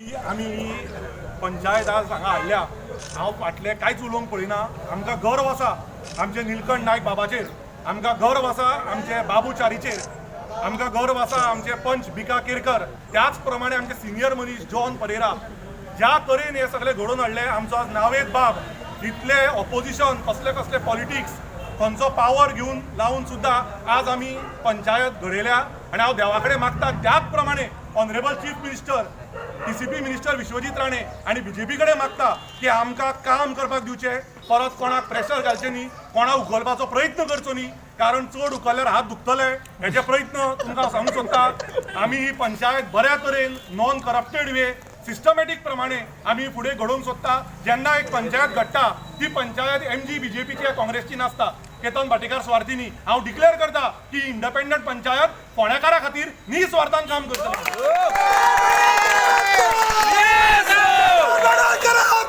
ही आमी ही पंचायत आज हांगा हाडल्या. हांव फाटलें कांयच उलोवंक पळयना. आमकां गर्व आसा आमचे निलकंठ नायक बाबाचेर, आमकां गर्व आसा आमचे बाबू च्यारीचेर, आमकां गर्व आसा आमचे पंच भिका केरकर, त्याच प्रमाणे आमचे सिनियर मनीस जॉन परेरा. ज्या तरेन हे सगळे घडोवन हाडले, आमचो आज नावेद बाब इतले ऑपोजिशन, कसले कसले पॉलिटिक्स, खंयचो पावर घेवन लावन सुद्दां आज आमी पंचायत घडयल्या. आनी हांव देवा कडेन मागता, त्याच प्रमाणे honourable chief minister, TCP minister Vishwajit Rane आनी बीजेपी कडेन मागता की आमकां काम करपाक दिवचें, परत कोणाक प्रेशर घालचें न्ही, कोणाक उखलपाचो प्रयत्न करचो न्ही, कारण चड उखलल्यार हात दुखतले. हेजे प्रयत्न तुमकां हांव सांगूंक सोदता. आमी ही पंचायत बऱ्या तरेन नॉन करप्टेड वे, सिस्टमॅटीक प्रमाणे आमी फुडें घडोवंक सोदता. जेन्ना एक पंचायत घडटा, ती पंचायत एमजी बीजेपीची या काँग्रेसची नासता. केतन भाटीकार स्वार्थी न्ही. हांव डिक्लेअर करता की इंडिपेंडंट पंचायत फोंडेकारा खातीर निस्वार्थान काम करतले.